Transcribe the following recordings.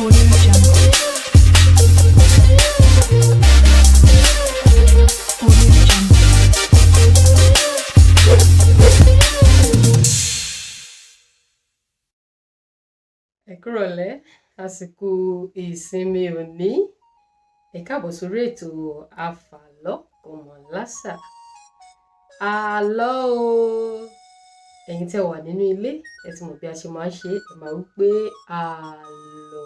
Audio Jungle. Audio Jungle. Ẹ kúrọ̀lẹ́, àsìkò ìsinmi òní. Ẹ káàbọ̀ sórí ètò Afàlọ́ Kọmọláṣà. Àlọ́ o! Ẹ̀yin tẹ́ wà nínú ilé, ẹ ti mọ̀ bí a ṣe máa ń ṣe, ẹ máa wí pé àlọ́.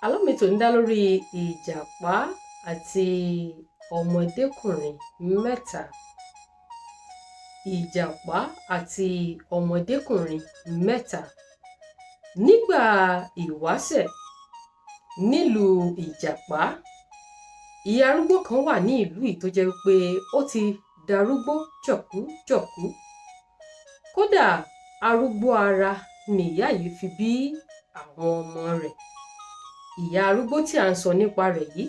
Àlọ́ mi tòní dá lórí ìjàpá àti ọmọdékùnrin mẹ́ta. Ìjàpá àti ọmọdékùnrin mẹ́ta. Nígbà ìwáṣẹ̀, nílùú Ìjàpá, ìyá arúgbó kan wà ní ìlú yìí tó jẹ́ pé ó ti darúgbó jọ̀kújọ̀kú. Kódà arúgbó ara ni ìyá yìí fi bí àwọn ọmọ rẹ̀. Ìyá arúgbó tí à ń sọ nípa rẹ̀ yìí,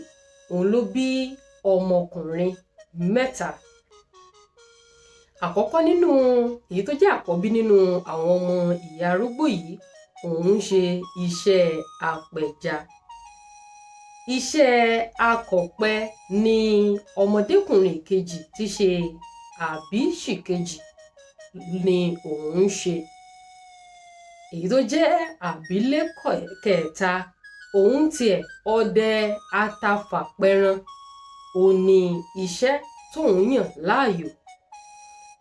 òun ló bí ọmọkùnrin mẹ́ta. Àkọ́kọ́ nínú èyí tó jẹ́ àkọ́bí nínú àwọn ọmọ ìyá arúgbó yìí, òun ń ṣe iṣẹ́ apẹja. Iṣẹ́ akọ̀pẹ ni ọmọdékùnrin kejì tí ṣe àbíṣìkejì ni òun ń ṣe. Èyí tó jẹ́ àbílékọ kẹta, òun tiẹ̀ ọdẹ atafàpẹran òun ni iṣẹ́ tóun yàn láàyò.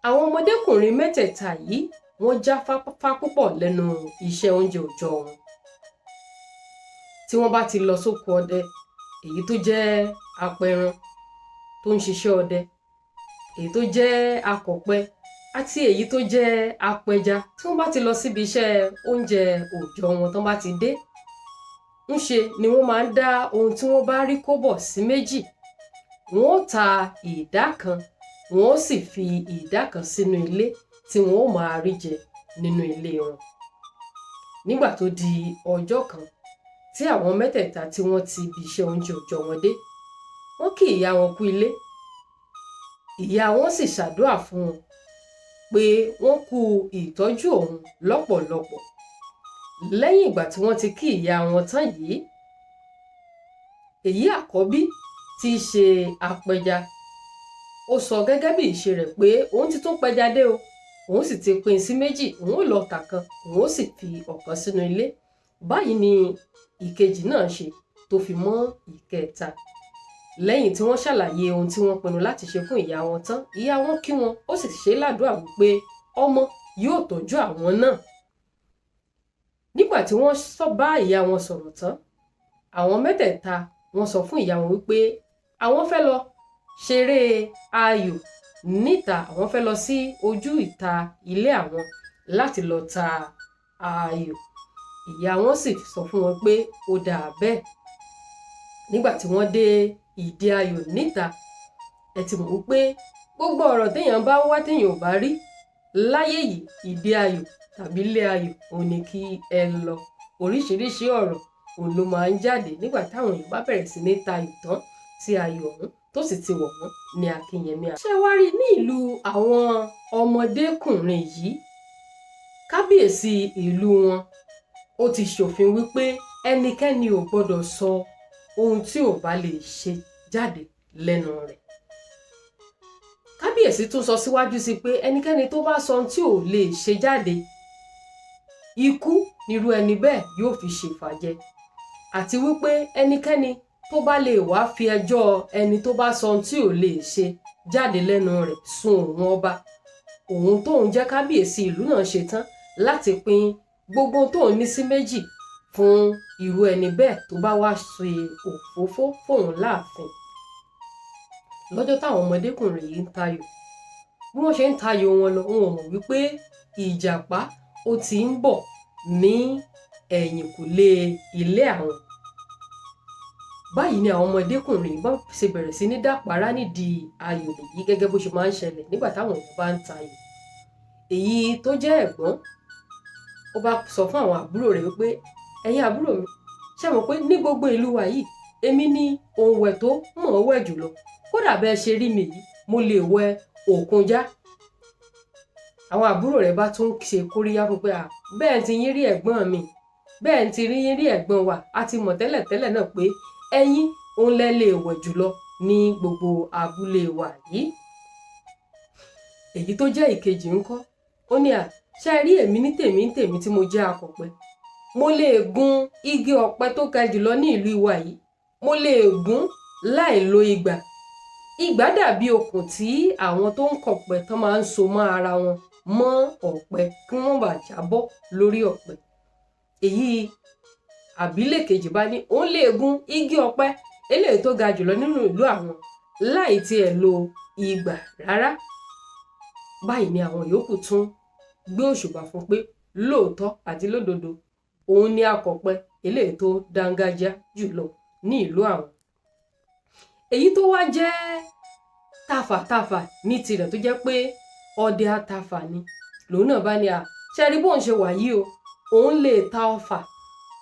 Àwọn ọmọdékùnrin mẹ́tẹ̀ẹ̀ta yìí wọ́n jáfáfá púpọ̀ lẹ́nu iṣẹ́ oúnjẹ òòjọ́ wọn. Tí wọ́n bá ti lọ sóko ọdẹ, èyí tó jẹ́ apẹran tó ń ṣiṣẹ́ ọdẹ, èyí tó jẹ́ akọ̀pẹ àti èyí tó jẹ́ apẹja, tí wọ́n bá ti lọ síbi iṣẹ́ oúnjẹ òòjọ́ wọn tán bá ti dé, ńṣe ni wọ́n máa ń dá ohun tí wọ́n bá rí kó bọ̀ sí méjì. Wọ́n ó ta ìdá kan, wọ́n ó sì fi ìdá kan sínú ilé tí wọ́n ó máa rí jẹ nínú ilé wọn. Nígbà tó di ọjọ́ kan tí àwọn mẹ́tẹ̀ẹ̀ta tí wọ́n ti ibi iṣẹ́ oúnjẹ òòjọ́ wọn dé, wọ́n kí ìyá wọn kú ilé. Ìyá wọn sì ṣàdúà fún wọn pé wọ́n kú ìtọ́jú òun lọ́pọ̀lọpọ̀. Lẹ́yìn ìgbà tí wọ́n ti kí ìyá wọn tán yìí, èyí àkọ́bí tí í ṣe apẹja, ó sọ gẹ́gẹ́ bí ìṣe rẹ̀ pé òun ti tún pẹja dé o, òun sì ti pín sí méjì, òun ó lọ tà kan, òun ó sì fi ọ̀kan sínú ilé. Báyìí ni ìkejì náà ṣe tó fi mọ́ ìkẹta. Lẹ́yìn tí wọ́n ṣàlàyé ohun tí wọ́n pinnu láti ṣe fún ìyá wọn tán, ìyá wọn kí wọn, ó sì ṣe ládùúà wípé ọmọ yóò tọ́jú àwọn náà. Nígbà tí wọ́n sọ bá ìyá wọn sọ̀rọ̀ tán, àwọn mẹ́tẹ̀ẹ̀ta wọ́n sọ fún ìyá wọn wípé àwọn fẹ́ lọ ṣeré ayò níta, àwọn fẹ́ lọ sí ojú ìta ilé àwọn láti lọ ta ayò. Ìyá wọn sì sọ fún wọn pé ó dáa bẹ́ẹ̀. Nígbà tí wọ́n dé ìdí ayò níta, ẹ ti mọ̀ wípé gbogbo ọ̀rọ̀ téèyàn bá wá téèyàn ò bá rí láyé yìí, ìdí ayò tàbí ilé ayò òun ni kí ẹ lọ. Oríṣiríṣi ọ̀rọ̀ òun ló máa ń jáde nígbà táwọn èèyàn bá bẹ̀rẹ̀ sí ní tayò tán tí ayò ọ̀hún tó sì ti wọ̀ wọ́n ní akínyẹmí. Ṣé wá rí ní ìlú àwọn ọmọdékùnrin yìí, kábíyèsí ìlú wọn ó ti ṣòfin wípé ẹnikẹ́ni ò gbọdọ̀ sọ ohun tí ò bá lè ṣe jáde lẹ́nu rẹ̀. Kábíyèsí tún sọ síwájú sí pé ẹnikẹ́ni tó bá sọ ohun tí ò lè ṣe jáde, ikú nírú ẹni bẹ́ẹ̀ yóò fi ṣèfàjẹ. Àti wípé ẹnikẹ́ni tó bá lè wá fi ẹjọ́ ẹni tó bá sọ ohun tí ò lè ṣe jáde lẹ́nu rẹ̀ sun òun ọba, òun tóun jẹ́ kábíyèsí ìlú náà ṣe tán láti pín gbogbo tóun ní sí méjì fún irú ẹni bẹ́ẹ̀ tó bá wá ṣe òfófó fóun láàfin. Lọ́jọ́ táwọn ọmọdékùnrin yìí ń tayò, bí wọ́n ṣe ń tayò wọn lọ, wọn ò mọ̀ wípé ìjàpá ó ti ń bọ̀ ní ẹ̀yìnkùlé ilé àwọn. Báyìí ni àwọn ọmọdékùnrin bá ṣe bẹ̀rẹ̀ sí ní dàpárá nídìí ayò yìí gẹ́gẹ́ bó ṣe máa ń ṣẹlẹ̀ nígbà táwọn èèyàn bá ń tayò. Èyí tó jẹ́ ẹ̀gbọ́n, ó bá sọ fún àwọn àbúrò rẹ̀ wípé ẹ̀yin àbúrò mi, ṣé mọ̀ pé ní gbogbo ìlú wa yìí, èmi ni òǹwẹ̀ tó mọ̀ ọ́ wẹ̀ jùlọ. Kódà bẹ́ẹ̀ ṣe rí mi yìí, mo lè wẹ òkun já. Àwọn àbúrò rẹ̀ bá tún ṣe kóríyá fún pé à, bẹ́ẹ̀ ti yín rí ẹ̀gbọ́n mi. Bẹ́ẹ̀ ń ti rí yín rí, ẹ̀gbọ́n wa, a ti mọ̀ tẹ́lẹ̀tẹ́lẹ̀ náà pé ẹ̀yin òun lẹ lè wẹ̀ jùlọ ní gbogbo abúlé wa yìí. Èyí tó jẹ́ ìkejì ńkọ́? Ó ní, à, ṣe rí èmi ní tèmi ní tèmi tí mo jẹ́ akọ̀pẹ, mo lè gun igi ọ̀pẹ tó ga jùlọ ní ìlú wa yìí, mo lè gún láì lo ìgbà. Ìgbà dàbí okùn tí àwọn tó ń kọ̀pẹ tán máa ń so mọ́ ara wọn mọ́ ọ̀pẹ kí wọ́n bá jábọ́ lórí ọ̀pẹ. Èyí àbílẹ̀ kejì bá ní òun lè gun igi ọ̀pẹ eléyìí tó ga jùlọ nínú ìlú àwọn láì tiẹ̀ lo ìgbà rárá. Báyìí ni àwọn yòókù tún gbé òṣùbà fún pé lóòótọ́ àti lódodo, òun ni akọ̀pẹ eléyìí tó dángájá jùlọ ní ìlú àwọn. Èyí tó wá jẹ́ tafàtafà ní tirẹ̀, tó jẹ́ pé ọdẹ atafà ni lòun náà, bá ní, à, ṣe rí bóun ṣe wà yìí o, òun lè ta ọfà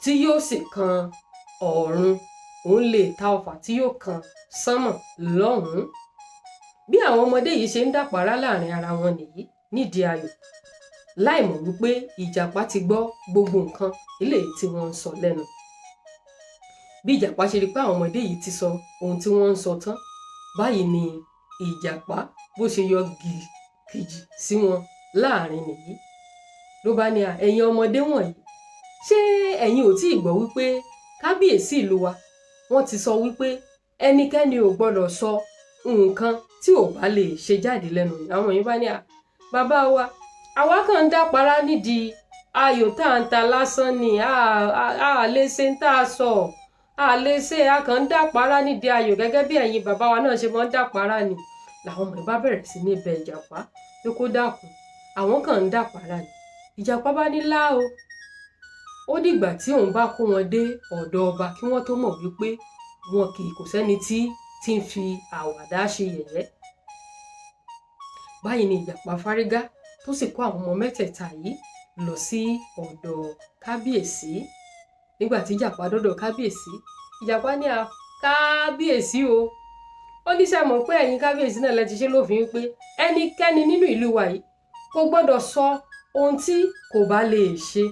tí yóò sì kan ọ̀run, òun lè ta ọfà tí yóò kan sánmọ̀ lọ́hùn-ún. Bí àwọn ọmọdé yìí ṣe ń dàpárá láàrin ara wọn nìyí nídìí ayò, láì mọ̀ wípé ìjàpá ti gbọ́ gbogbo nǹkan eléyìí tí wọ́n ń sọ lẹ́nu. Bí ìjàpá ṣe rí pé àwọn ọmọdé yìí ti sọ ohun tí wọ́n ń sọ tán, báyìí ni ìjàpá bó ṣe yọ kìjì sí wọn láàrin nìyí, ló bá ní, à, ẹ̀yin ọmọdé wọ̀nyí, ṣé ẹ̀yin ò tí ì gbọ́ wípé kábíyèsí ìlú wa, wọ́n ti sọ wípé ẹnikẹ́ni ò gbọ́dọ̀ sọ nǹkan tí ò bá lè ṣe jáde lẹ́nu? Àwọn yìí bá ní, à, bàbá wa, àwa kàn ń dápara nídìí ayò tá à ń ta lásán ni, a lè ṣe ń tá a sọ, a lè ṣe, a kàn ń dápara nídìí ayò gẹ́gẹ́ bí ẹ̀yin bàbá wa náà ṣe máa ń dápara ni. Làwọn ọmọ yìí bá bẹ̀rẹ̀ sí ní bẹ ìjàpá pé kó dákun, àwọn kàn ń dápara ni. Ìjàpá bá ní lá o, ó dìgbà tí òun bá kó wọn dé ọ̀dọ̀ ọba kí wọ́n tó mọ̀ wípé wọn kì í kò sẹ́ni tí ń fi àwàdà ṣe yẹ̀yẹ́. Báyìí ni ìjàpá fárígá, tó sì kó àwọn ọmọ mẹ́tẹ̀ẹ̀ta yìí lọ sí ọ̀dọ̀ kábíyèsí. Nígbà tí ìjàpá dọ́dọ̀ kábíyèsí, ìjàpá ní, a kábíyèsí o, ó ní ṣe mọ̀ pé ẹ̀yin kábíyèsí náà lẹ ti ṣe lófin pé ẹnikẹ́ni nínú ìlú wa yìí kò gbọ́dọ̀ sọ ohun tí kò bá lè ṣe?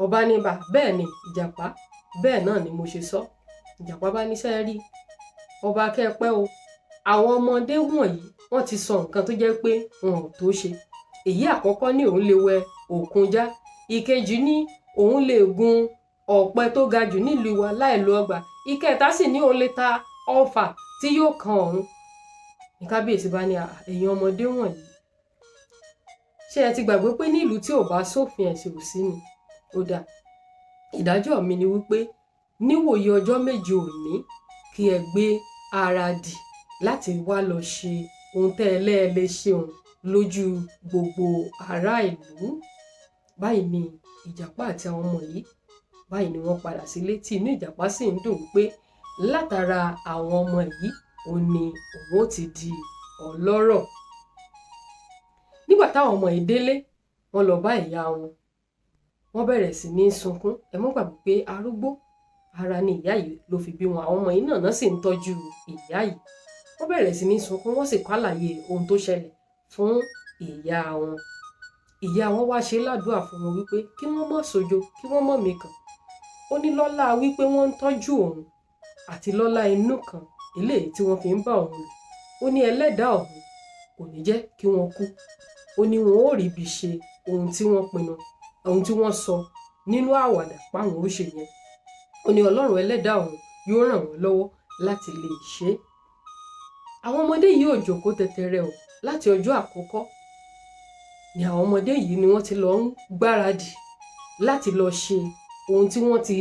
Ọba ní, bà bẹ́ẹ̀ ni ìjàpá, bẹ́ẹ̀ náà ni mo ṣe sọ. Ìjàpá bá ní, sẹ́ẹ̀ rí ọba kẹ́ẹ̀pẹ́ o, àwọn ọmọdé wọ̀nyí, wọ́n ti sọ nǹkan tó jẹ́ pé wọn ò tó ṣe. Èyí àkọ́kọ́ ní òun lè wẹ òkun já, ìkejì ní òun lè gun ọ̀pẹ tó ga jù nílùú wa láì lo ọgbà, ìkẹta sì ní òun lè ta ọfà tí yóò kan ọ̀run. Ní kábíyèsí bá ní, ẹ̀yin ọmọdé wọ̀nyí, ṣé ẹ ti gbàgbé pé nílùú tí ò bá sófin, ẹ̀sìn ò sí ni? Ó dáa, ìdájọ́ mi ni wípé níwòye ọjọ́ 7 òní, kí ẹ gbé ara dì láti wá lọ ṣe ohun tẹ́ ẹ lẹ́ẹ̀lẹ́ ṣeun lójú gbogbo ará ìlú. Báyìí ni ìjàpá àti àwọn ọmọ yìí, báyìí ni wọ́n padà sílé, tí inú ìjàpá sì ń dùn wípé látara àwọn ọmọ yìí, òun ni òun ó ti di ọlọ́rọ̀. Nígbà táwọn ọmọ yìí délé, wọ́n lọ bá ìyá wọn, wọ́n bẹ̀rẹ̀ sí ní sunkún. Ẹ mọ́ gbàgbé pé arúgbó ara ni ìyá yìí ló fi bí wọn, àwọn ọmọ yìí náà sì ń tọ́jú ìyá yìí. Wọ́n bẹ̀rẹ̀ sí ní sunkún, wọ́n sì kọ́ àlàyé ohun tó ṣẹlẹ̀ fún ìyá wọn. Ìyá wọn wá ṣe ládùúà fún wọn wípé kí wọ́n má sojo, kí wọ́n má mikàn. Ó ní lọ́lá wípé wọ́n ń tọ́jú òun àti lọ́lá inú kan eléyìí tí wọ́n fi ń bá òun lò, ó ní ẹlẹ́dàá òun kò ní jẹ́ kí wọ́n kú. Ó ní wọn ó rí ibi ṣe ohun tí wọ́n pinnu, ohun tí wọ́n sọ nínú àwàdà páwọn ó ṣe yẹn. Ó ní Ọlọ́run ẹlẹ́dàá òun yóò ràn wọ́n lọ́wọ́ láti lè ṣe é. Àwọn ọmọdé yìí ò jókòó tẹtẹrẹ o. Láti ọjọ́ àkọ́kọ́ ni àwọn ọmọdé yìí ni wọ́n ti lọ ń gbáradì láti lọ ṣe ohun tí wọ́n ti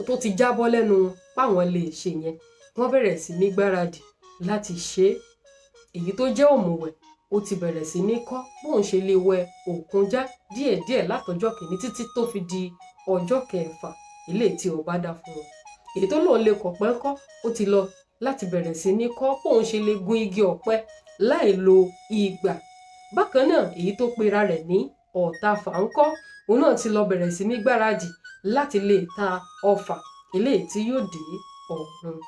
tó ti jábọ́ lẹ́nu wọn páwọn lè ṣe yẹn. Wọ́n bẹ̀rẹ̀ sí ní gbáradì láti ṣe é. Èyí tó jẹ́ òmùwẹ̀, ó ti bẹ̀rẹ̀ sí ní kọ́ bóun ṣe lè wẹ òkun já díẹ̀díẹ̀ látọjọ́ kìíní títí tó fi di ọjọ́ kẹfà eléyìí tí ọba dá fún wọn. Èyí tó lóun lè kọ̀pẹ́ ńkọ́, ó ti lọ láti bẹ̀rẹ̀ sí ní kọ́ bóun ṣe lè gun igi ọ̀pẹ láì lo ìgbà. Bákan náà, èyí tó pera rẹ̀ ní ọ̀tafà ńkọ́, òun náà ti lọ bẹ̀rẹ̀ sí ní gbáradì láti lè ta ọfà eléyìí tí yóò dé ọ̀run.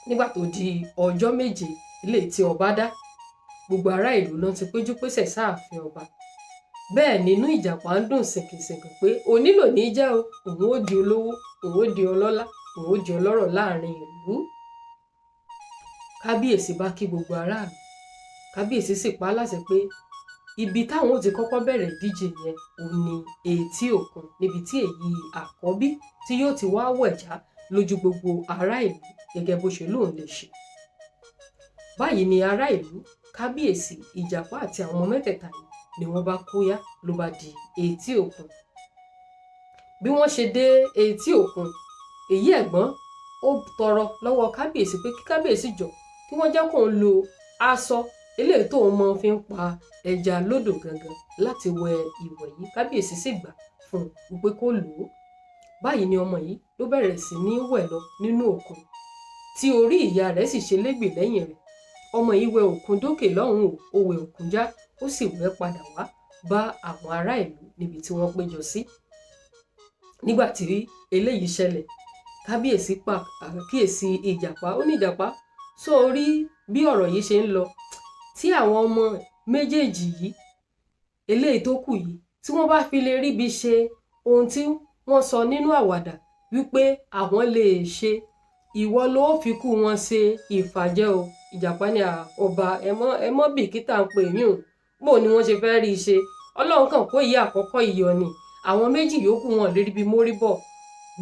Nígbà tó di ọjọ́ 7 eléyìí tí ọba dá, gbogbo ará ìlú náà ti péjú pésẹ̀ sáàfin ọba. Bẹ́ẹ̀ nínú ìjàpá ń dùn sìnkìnsìnkìn pé òní lò ní jẹ́ o, òun ó di olówó, òun ó di ọlọ́lá, òun ó di ọlọ́rọ̀ láàrin ìlú. Kábíyèsí bá kí gbogbo aráàlú. Kábíyèsí sì pa á láṣẹ pé ibi táwọn ò ti kọ́kọ́ bẹ̀rẹ̀ ìdíje yẹn òun ni etí òkun, níbi tí èyí àkọ́bí tí yóò ti wá wẹ̀já lójú gbogbo ará ìlú gẹ́gẹ́ bó ṣe lóun lè ṣe. Báyìí ni ará ìlú, kábíyèsí, ìjàpá àti àwọn ọmọ mẹ́tẹ̀ẹ̀ta yìí ni wọ́n bá kóyá, ló bá di etí òkun. Bí wọ́n ṣe dé etí òkun, èyí ẹ̀gbọ́n ó tọrọ lọ́wọ́ kábíyèsí pé kí kábíyèsí jọ, kí wọ́n jẹ́ kóun lo aṣọ eléyìí tóun mọ fi ń pa ẹja lódò gangan láti wẹ ìwẹ̀ yìí. Kábíyèsí sì gbà fún un pé kó lò ó. Báyìí ni ọmọ yìí ló bẹ̀rẹ̀ sí ní wẹ̀ lọ nínú òkun, tí orí ìyá rẹ̀ sì ṣe légbè lẹ́yìn rẹ̀. Ọmọ yìí wẹ òkun dókè lọ́hùn-ún, ó wẹ òkun já, ó sì wẹ̀ padà wá bá àwọn ará ìlú níbi tí wọ́n péjọ sí. Nígbà tí eléyìí ṣẹlẹ̀, kábíyèsí pa àkíyèsí ìjàpá. Ó ní, "Ìjàpá, sọ rí bí ọ̀rọ̀ yìí ṣe ń lọ? Tí àwọn ọmọ méjèèjì yìí, eléyìí tó kù yìí, tí wọ́n bá fi lè ríbi ṣe ohun tí wọ́n sọ nínú àwàdà wípé àwọn lè ṣe, ìwọ ló fi kú wọn ṣe ìfàjẹ́ o." Ìjàpá ní, "Ọba, ẹ mọ́ bìkítà ń pè yín o. Bó ni wọ́n ṣe fẹ́ rí i ṣe? Ọlọ́run kàn kó ìyá àkọ́kọ́ ìyọ ni, àwọn méjì yòókù wọn lè ríbi mórí bọ̀."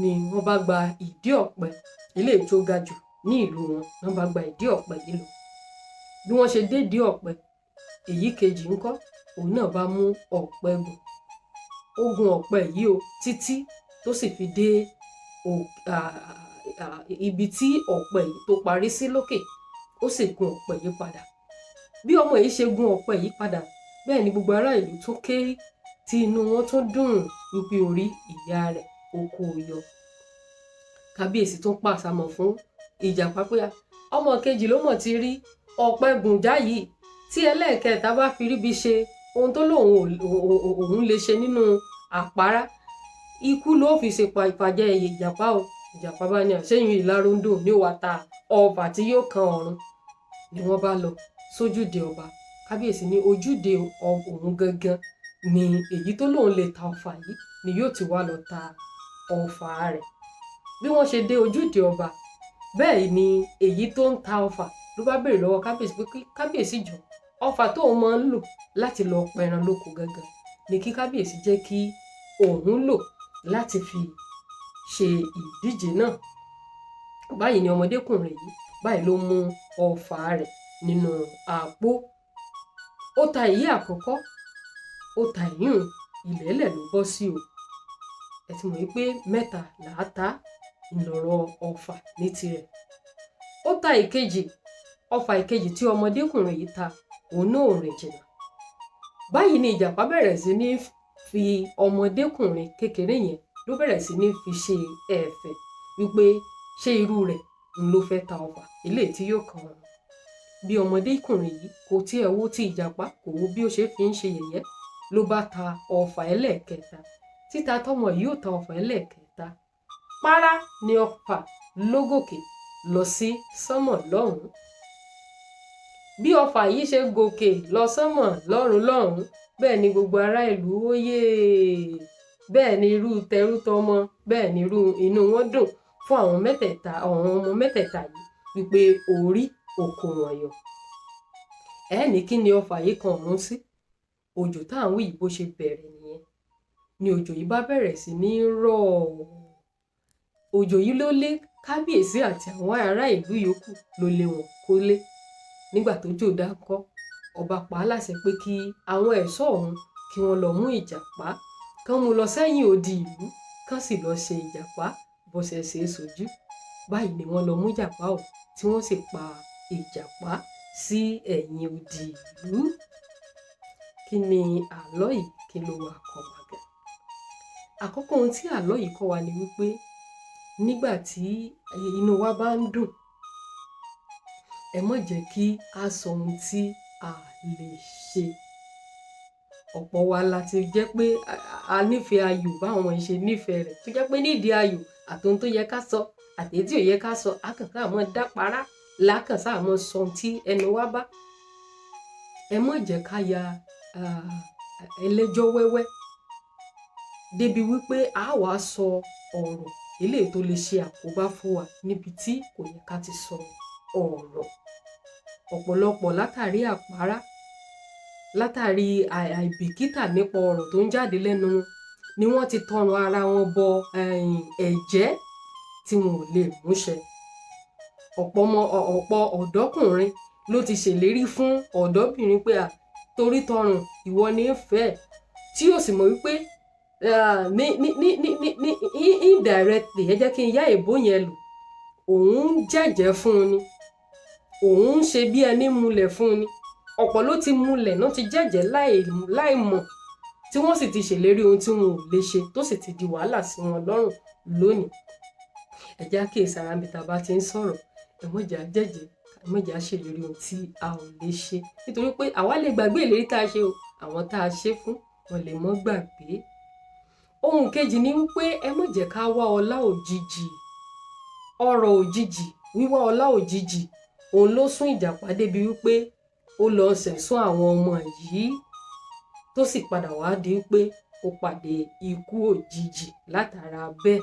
Ni wọ́n bá gba ìdí ọ̀pẹ eléyìí tó ga jù ní ìlú wọn. Wọ́n bá gba ìdí ọ̀pẹ yìí lọ. Bí wọ́n ṣe dé ìdí ọ̀pẹ, èyí kejì ńkọ́, òun náà bá mú ọ̀pẹ gùn. Ó gun ọ̀pẹ yìí o títí tó sì fi dé ibi tí ọ̀pẹ yìí tó parí sí lókè. Ó sì gun ọ̀pẹ yìí padà. Bí ọmọ yìí ṣe gun ọ̀pẹ yìí padà, bẹ́ẹ̀ ni gbogbo ará ìlú tún ké, tí inú wọn tún dùn wípé orí ìyá rẹ̀ ó kó o yọ. Kábíyèsí tún pàṣàmọ̀ fún ìjàpá pé ọmọ kejì ló mọ̀ ti rí ọ̀pẹ gùn já yìí, tí ẹlẹ́ẹ̀kẹta bá fi ríbi ṣe ohun tó lóun òun lè ṣe nínú àpárá, ikú ló fi ṣe ìfàjẹ́ ìjàpá o. Ìjàpá bá ní àṣẹyìn ìlàrúndò ní wàá ta ọfà tí yóò kan ọ̀run. Ni wọ́n bá lọ sójúde ọba. Kábíyèsí ní ojúde òun gangan ni èyí tó lóun lè ta ọfà yìí ni yóò ti wá lọ ta ọfà rẹ̀. Bí wọ́n ṣe dé ojúde ọba, bẹ́ẹ̀ ni èyí tó ń ta ọfà ló bá béèrè lọ́wọ́ kábíyèsí pé kí kábíyèsí jọ, ọfà tóun máa ń lò láti lọ pẹran lóko gangan ni kí kábíyèsí jẹ́ kí òun lò láti fi ṣe ìdíje náà. Báyìí ni ọmọdékùnrin yìí, báyìí ló mú ọfà rẹ̀ nínú àpò. Ó ta èyí àkọ́kọ́, ó ta ìyún, ilẹ̀ẹ́lẹ̀ ló bọ́ sí o. Ẹ ti mọ̀ wípé mẹ́ta làá ta ńlọrọ̀ ọfà ní tirẹ̀. Ó ta ìkejì. Ọfà ìkejì tí ọmọdékùnrin yìí ta, òun náà ò rìn jìnnà. Báyìí ni ìjàpá bẹ̀rẹ̀ sí ní fi ọmọdékùnrin kékeré yẹn, ló bẹ̀rẹ̀ sí ní fi ṣe ẹ̀fẹ̀ wípé ṣé irú rẹ̀ ń ló fẹ́ ta ọfà eléyìí tí yóò kàn ọ̀run. Bí ọmọdékùnrin yìí kò tiẹ̀ wo ti ìjàpá, kò wo bí ó ṣe fi ń ṣe yẹ̀yẹ́, ló bá ta ọfà ẹlẹ́ẹ̀kẹta. Títa tọmọ yìí ó ta ọfà ẹlẹ́ẹ̀kẹta, párá ni ọfà ló gòkè lọ sí sánmọ̀ lọ́hùn-ún. Bí ọfà yìí ṣe gòkè lọ sánmọ̀ lọ́run lọ́hùn-ún, bẹ́ẹ̀ ni gbogbo ará ìlú ó yè, bẹ́ẹ̀ ni irú tẹrú tọmọ, bẹ́ẹ̀ ni irú inú wọn dùn fún àwọn mẹ́tẹ̀ẹ̀ta, àwọn ọmọ mẹ́tẹ̀ẹ̀ta yìí, wípé orí oko wọn yọ. Ẹ ní kí ni ọfà yìí kan ọ̀run sí? Òjò tá à ń wí yìí, bó ṣe bẹ̀rẹ̀ nìyẹn, ni òjò yìí bá bẹ̀rẹ̀ sí ní rọ̀. Òjò yìí ló lé kábíyèsí àti àwọn ará ìlú yòókù, ló lé wọn kólé. Nígbà tó jò dá ńkọ́, ọba pa á láṣẹ pé kí àwọn ẹ̀ṣọ́ òun kí wọ́n lọ mú ìjàpá, kán mú lọ sẹ́yìn odi ìlú, kán sì lọ ṣe ìjàpá bó ṣe ṣe é sojú. Báyìí ni wọ́n lọ mú ìjàpá o, tí wọ́n sì pa ìjàpá sí ẹ̀yìn odi ìlú. Kí ni àlọ́ yìí, kí ló wá kọ́ wa gan? Àkọ́kọ́ ohun tí àlọ́ yìí kọ́ wa ni wípé nígbà tí inú wa bá ń dùn, ẹ má jẹ́ kí a sọ ohun tí a lè ṣe. Ọ̀pọ̀ wa la ti jẹ́ pé a nífẹ̀ẹ́ ayò báwọn ọmọ yìí ṣe nífẹ̀ẹ́ rẹ̀, tó jẹ́ pé nídìí ayò, àtohun tó yẹ ká sọ àti èyí tí ò yẹ ká sọ, a kàn sáà mọ́ dápará, lákàn sáà mọ́ sọ ohun tí ẹnu wa bá. Ẹ má jẹ́ ká ya ẹlẹ́jọ́ wẹ́wẹ́ débi wípé a wàá sọ ọ̀rọ̀ eléyìí tó lè ṣe àkóbá fún wa níbi tí kò yẹ ká ti sọ ọ̀rọ̀. Ọ̀pọ̀lọpọ̀ látàrí àpárá, látàrí àìbìkítà nípa ọ̀rọ̀ tó ń jáde lẹ́nu wọn ni wọ́n ti tọrùn ara wọn bọ ẹ̀jẹ́ tí wọn ò lè múṣẹ. Ọ̀pọ̀ ọmọ, ọ̀pọ̀ ọ̀dọ́kùnrin ló ti ṣèlérí fún ọ̀dọ́bìnrin pé à torí tọrùn ìwọ ní í fẹ́, tí yóò sì mọ̀ wípé ní indirectly, ẹ jẹ́ kí n yá èbó yẹn lò, òun ń jẹ́jẹ́ fún un ni, òun ń ṣe bí ẹni múlẹ̀ fún un ni. Ọ̀pọ̀ ló ti múlẹ̀ náà, ti jẹ́jẹ́ láì mọ̀, tí wọ́n sì ti ṣèlérí ohun tí wọn ò lè ṣe, tó sì ti di wàhálà sí wọn lọ́rùn lónìí. Ẹ jẹ́ á kíyèsára níbi tá a bá ti ń sọ̀rọ̀. Ẹ má jẹ́ á jẹ́jẹ́, ẹ má jẹ́ á ṣèlérí ohun tí a ò lè ṣe, nítorí pé àwa lè gbàgbé ìlérí tá a ṣe o, àwọn tá a ṣe fún wọn lè mọ́ gbàgbé. Ohun kejì ni wípé ẹ má jẹ́ ká wá ọlá òjijì, ọrọ̀ òjijì. Wíwá ọlá òjijì òun ló sún Ìjàpá débi wípé ó lọ sẹ̀sún àwọn ọmọ yìí, tó sì padà wá di wípé ó pàdé ikú òjijì látara bẹ́ẹ̀.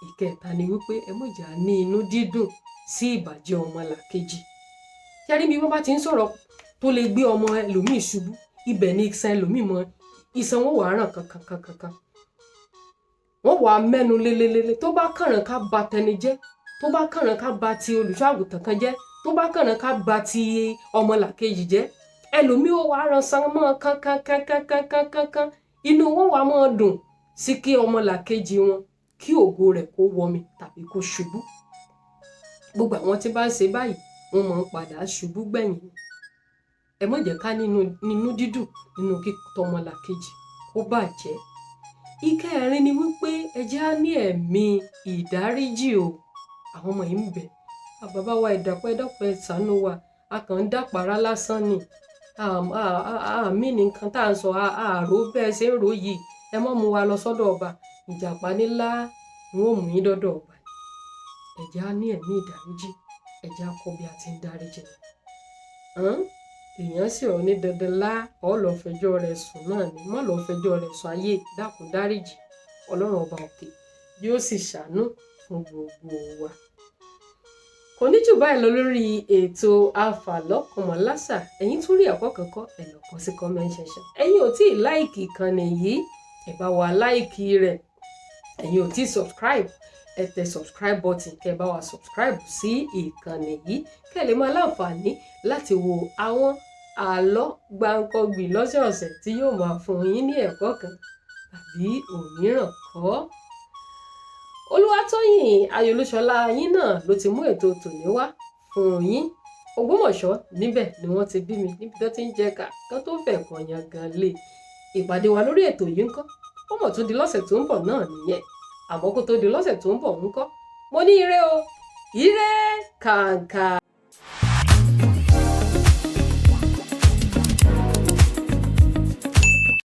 Ìkẹta ni wípé ẹ má jẹ́ á ní inú dídùn sí ìbàjẹ́ ọmọlàkejì. Ṣé rí bí wọ́n bá ti ń sọ̀rọ̀ tó lè gbé ọmọ ẹlòmíì ṣubú, ibẹ̀ ni iṣan ẹlòmíì mọ iṣan wọn wàá ràn kankankankan, wọ́n wàá mẹ́nu lélelele. Tó bá kànràn ká ba tẹni jẹ́, tó bá kànràn ká ba ti olùṣọ́ àgùntàn kan jẹ́, tó bá kànràn ká ba ti ọmọlàkejì jẹ́, ẹlòmíì ó wàá ran san mọ́ kankankankankankankan. Inú wọn wàá máa dùn sí kí ọmọlàkejì wọn, kí ògo rẹ̀ kó wọmi tàbí kó ṣubú. Gbogbo àwọn tí bá ń ṣe báyìí, wọ́n máa ń padà ṣubú gbẹ̀yìn. Ẹ má jẹ́ ká nínú dídùn nínú kí tọmọlàkejì kó bàjẹ́. Ìkẹrin ni wípé ẹ jẹ́ á ní ẹ̀mí ìdáríjì o. Àwọn ọmọ yìí ń bẹ̀, bàbá wa, ìdàpọ̀, ẹ dákun, ẹ ṣàánú wa, a kàn ń dàpàrà lásán ni, àmì ní nǹkan tá à ń sọ àrò bẹ́ẹ̀ ṣe ń rò yìí, ẹ má mú wa lọ sọ́dọ̀ ọba. Ìjàpá nílá wọn ò mú yín dọ́dọ̀ ọba. Ẹ jẹ́ á ní ẹ̀mí ìdáríjì, ẹ jẹ́ á kọ́ bí a ti ń dáríjì. Èèyàn sì ọ́ ní dandan lá ọ lọ fẹjọ́ rẹ̀ sùn náà ni, má lọ fẹjọ́ rẹ̀ sùn ayé, dákun dáríjì. Ọlọ́run ọba òkè yóò sì ṣàánú fún gbogbo wa. Kò ní jù báyìí lọ lórí ètò Afàlọ́kọmọláṣà. Ẹ̀yin tún rí ẹ̀kọ́ kankan, ẹ lọ kọ sí comment section. Ẹ̀yin ò tí ì like ìkànnì yìí, ẹ bá wa like rẹ̀. Ẹ̀yin ò tí ì subscribe, ẹ tẹ subscribe button kẹ́ ẹ bá wa subscribe sí ìkànnì yìí, kẹ́ ẹ lè máa láǹfààní láti wo àwọn àlọ́ gbáǹkọ́gbì lọ́sẹ̀ọ̀sẹ̀ tí yóò máa fún yín ní ẹ̀kọ́ kan tàbí òmíràn kọ́. Olúwatóyìn Ayọ̀lúṣọlá yín náà ló ti mú ètò tòní wá fún yín. Ògbómọ̀ṣọ́ níbẹ̀ ni wọ́n ti bí mi, níbi tó ti ń jẹ ká kán tó fẹ̀ kàn yan gan lé. Ìpàdé wa lórí ètò yìí ńkọ́, ó mọ̀ tún di lọ́sẹ̀ tó ń bọ̀ náà nìyẹn. Àmọ́ kó tó di lọ́sẹ̀ tó ń bọ̀ ńkọ́, mo ní ire o, ire kàǹkà.